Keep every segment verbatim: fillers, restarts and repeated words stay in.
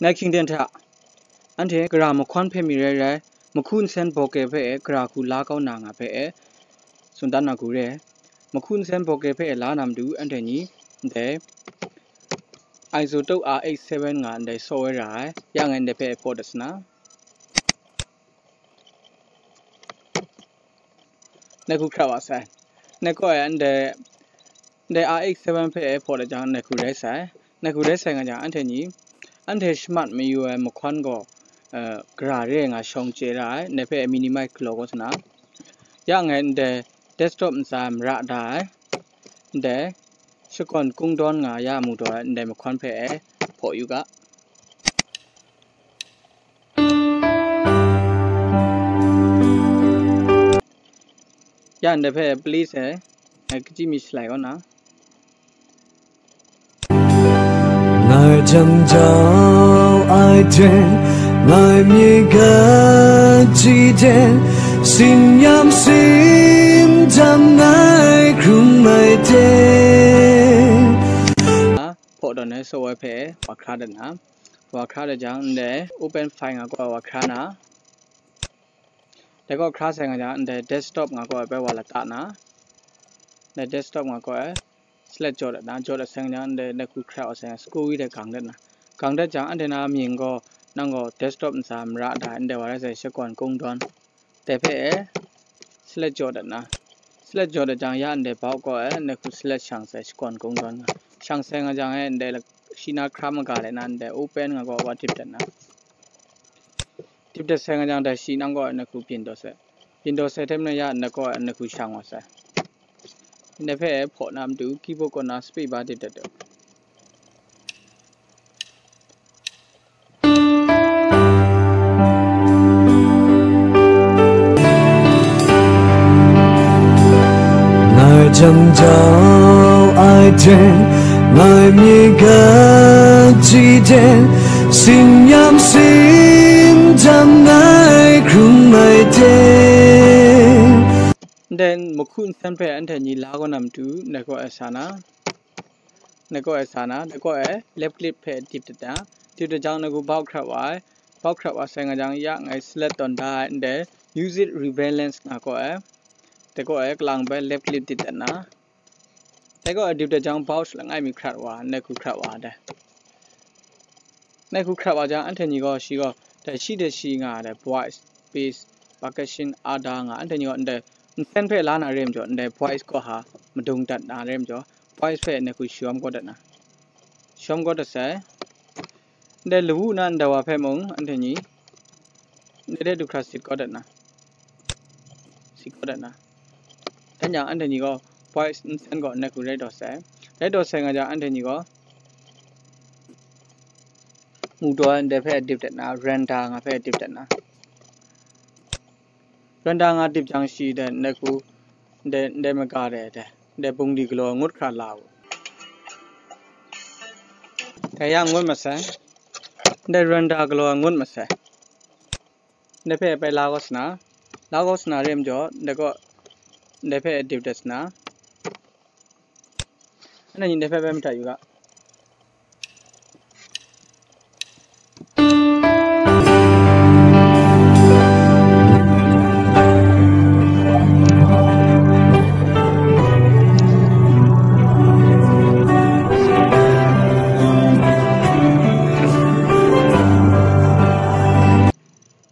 Ngai hkying ten hta, anhte gara mahkawn hpe mi rai rai, mahku nsen bawk e hpe e gara hku la kau na nga hpe e, tsun dan na hku re ai. Mahku nsen bawk e hpe e la na matu, anhte ni ndai isotope R X seven nga ndai software ra ai, ya ngai ndai hpe e hpaw dat sa na. Nai hku hkrat wa sai. Nai kaw e ndai, ndai R X seven hpe e hpaw dat jang, nai hku rai sai. Nai hku rai sai nga jang, anhte ni, anhte shmat mayu ai mahkawn gaw, eh, gara re nga shawng chye ra ai, ndai hpe minimize galaw kau sa na. Ya ngai ndai desktop ntsa mara da ai, ndai shakawn kungdawn nga ya mu taw ai, ndai mahkawn hpe e hpaw yu ga. Ya ndai hpe please e, ngai kachyi mi shalai kaw na. ငါကြောင့်ကြောင့် I did, ငါမြေကကြည့်တယ် စင်ယမ်စင်တမ်းနိုင် ခုမိုက်တယ် hpaw dawn ai software hpe wa hkra dat na, wa hkra dat jang, ndai open file nga kaw wa hkra na, dai kaw hkra sai nga jang, ndai desktop nga kaw ai bai wa lata na, ndai desktop nga kaw ai select jaw dat na, jaw dat sai nga jang, ndai, ndai hku hkra wa sai nga, scroll wheel dai gang dat na, gang dat jang, anhte na mying gaw, nang gaw desktop ntsa mara da ai, ndai wa rai sai, shakawn kungdawn, dai hpe e select jaw dat na, select jaw dat jang, ya ndai bawk kaw e, ndai hku select shang sai, shakawn kungdawn nga, shang sai nga jang e, ndai la-, shi na hkra maga le na, ndai open nga kaw wa dip dat na, dip dat sai nga jang, dai shi nang kaw e, ndai hku byin daw sai, byin daw sai hte maren ya ndai kaw e, ndai hku shang wa sai. Ndai hpe e hpaw na matu, keyboard kaw na space bar dip dat daw. ငါကြောင့်ကြောင့် I did, ငါမြေကကြည့်တယ် စင်ယမ်စင်တမ်းနိုင် ခုမိုက်တယ် Then mahku nsen hpe anhte ni la kaw na matu, ndai kaw e sa na, ndai kaw e sa na, ndai kaw e left click hpe dip dat na, dip dat jang, ndai hku bawk hkrat wa ai, bawk hkrat wa sai nga jang, ya ngai select tawn da ai, ndai music rebalance nga kaw e, dai kaw e kalang bai left click dip dat na, dai kaw e dip dat jang, bawk langai mi hkrat wa, ndai hku hkrat wa ai. Ndai hku hkrat wa jang, anhte ni gaw shi gaw dai shi dai shi nga ai voice, bass, percussion, other nga, anhte ni gaw ndai nsen hpe la na re majaw, ndai voice kaw ha madung dat na re majaw, voice hpe ndai hku shawm kau dat na, shawm kau dat sai. Ndai lawu na ndai wa hpe mung, anhte ni ndai de du hkra sit kau dat na, sit kau dat na, dan jang, anhte ni gaw voice nsen gaw ndai hku rai daw sai. Rai daw sai nga jang, anhte ni gaw mu daw ai ndai hpe dip dat na, render nga hpe dip dat na, render nga dip jang, shi dai ndai hku, ndai, ndai maga dai, dai, ndai bungli galaw ngut hkra la u. Dai yang ngut masai, ndai render galaw ngut masai. Ndai hpe bai la kaw sa na, la kaw sa na re majaw, ndai kaw, ndai hpe dip dat sa na, anhte ni ndai hpe bai madat yu ga.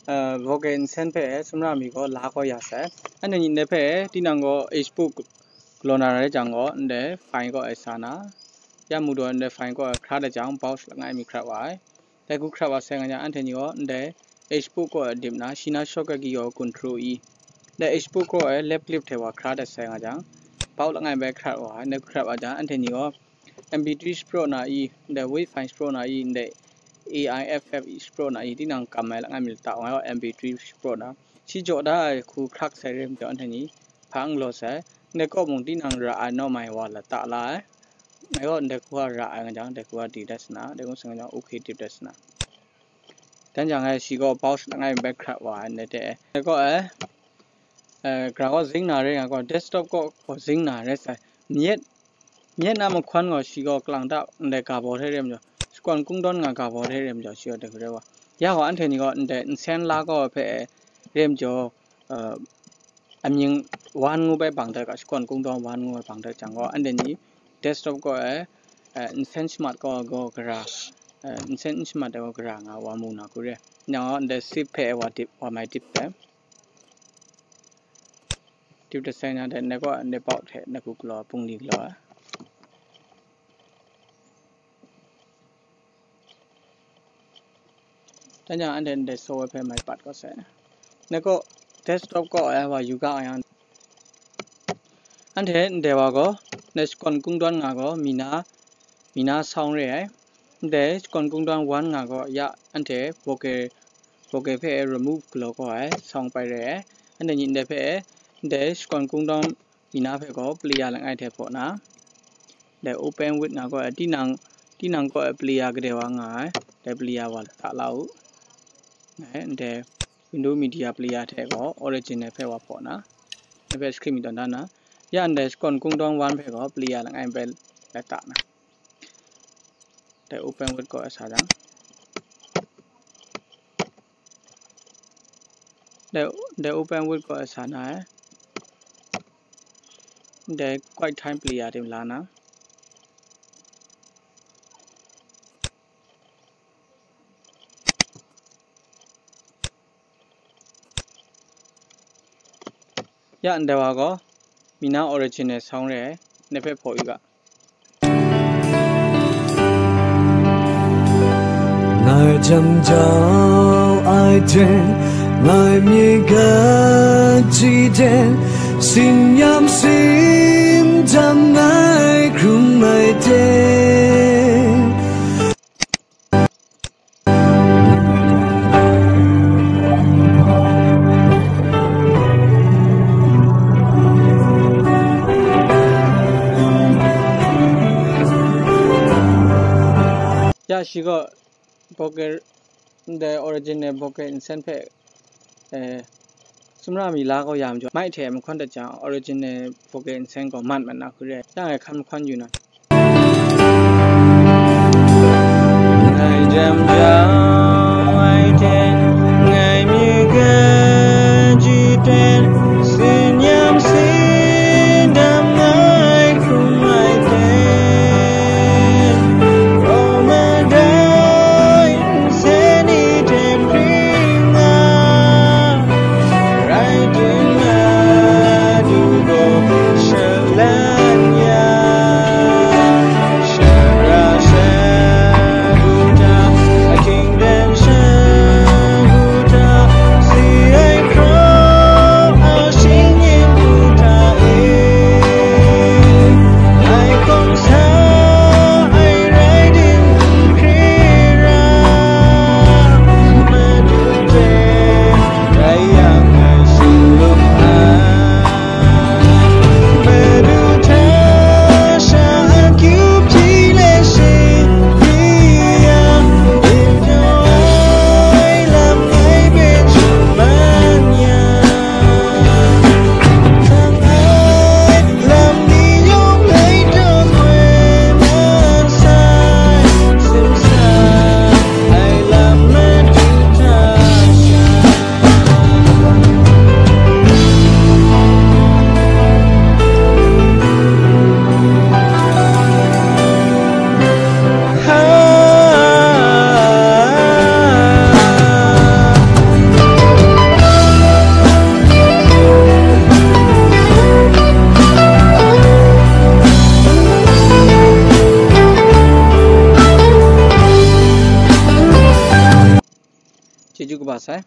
Uh, vocal nsen hpe sumra mi gaw la kaw ya sai. Anhte ni ndai hpe tinang gaw H book galaw na rai jang gaw, ndai file kaw e sa na, ya mu daw ndai file kaw e hkra dat jang, bawk langai mi hkrat wa ai. Dai hku hkrat wa sai nga jang, anhte ni gaw ndai H book kaw e dip na, shi na shortcut key gaw control E. Ndai H book kaw e left click hte wa hkra dat sai nga jang, bawk langai bai hkrat wa ai. Ndai hku hkrat wa jang, anhte ni gaw M P three shapraw na i, ndai wave file shapraw na i, ndai A I F F shapraw na i, tinang kam ai langai mi lata wa, M P three shapraw na, shi jaw da ai hku hkrak sai re majaw, anhte ni hpa n galaw sai. Ndai kaw mung tinang ra ai nawm ai wa lata la ai. Ngai gaw ndai hku wa ra ai nga jang, ndai hku wa di dat sa na, dai ngut sai nga jang, okay dip dat sa na. Dan jang e shi gaw bawk langai bai hkrat wa ai, ndai hte e. Ndai kaw e, eh, gara gaw zing na re nga gaw, desktop kaw gaw zing na re sai. Myit, myit na mahkawn gaw shi gaw kalang ta ndai ga baw hte re majaw, shakawn kungdawn nga ga baw hte rem jaw shi gaw dai hku rai wa. Ya gaw anhte ni gaw ndai nsen la gaw hpe rem jaw, uh, amying wan ngu bai bang dat ga, shakawn kungdawn wan ngu bai bang dat jang gaw, anhte ni desktop gaw e, eh, nsen shamat gaw, gaw gara, eh, nsen n shamat ai gaw gara nga wa mu na hku re. Nang gaw ndai save hpe wa dip, wa mai dip dai. Dip dat sai na de, ndai gaw ndai bawk hte ndai hku galaw, pungli galaw ai. Dan jang anhte ndai software hpe mai pat kau sai. Ndai gaw desktop gaw ai wa yu ga ai yang. Anhte ndai wa gaw, ndai shakawn kungdawn nga gaw, mi na, mi na sawng re ai. Ndai shakawn kungdawn wan nga gaw, ya anhte vocal, vocal hpe remove galaw gaw ai, sawng pai re ai. Anhte ni ndai hpe, ndai shakawn kungdawn mi na hpe gaw player langai hte hpaw na, dai open with nga gaw ai, tinang, tinang gaw ai player kadai wa nga ai, dai player wa lata la u. Dai, dai window media player hte gaw original hpe wa hpaw na, dai hpe screen mi tawn da na, ya ndai shakawn kungdawn wan hpe gaw player langai bai lata na. Dai open with gaw ai sa jang. Dai, dai open with gaw ai sa na ai. Dai quick time player tim la na. Ya ndai wa gaw, mi na original sawng re ai, ndai hpe hpaw yu ga. Ngai jam jau ai hte, ngai myit ga ji hte, sin yam sin jam ngai hkrum ai hte. Ya shi gaw vocal, ndai original vocal nsen hpe, eh, sumra mi la kau ya majaw, mic hte mahkawn dat jang, original vocal nsen gaw mat mat na hku re ai, ya ngai hkan mahkawn yu na. Ngai jam jau ai hte, ngai myit ga ji hte, sin yam sin dam ngai hkrum ai hte, gaw madai nsen ni hte hpring nga, rai timung, Madu gaw shalan ya, shara sadu hta, ahkying dan sha hta, si ai hkraw a shinggyim hta e, ngai kawng sa ai rai tim n hkri ra, Madu hte rai yang ngai tsun lung ai, Madu hta sha akyu hpyi le shi hpyi yang, yin jaw ai lam ngai hpe tsun man yang, htang ai lam ni yawng ngai tawn koi mat sai, simsa ai lam Madu hta sha. Chyeju kaba sai.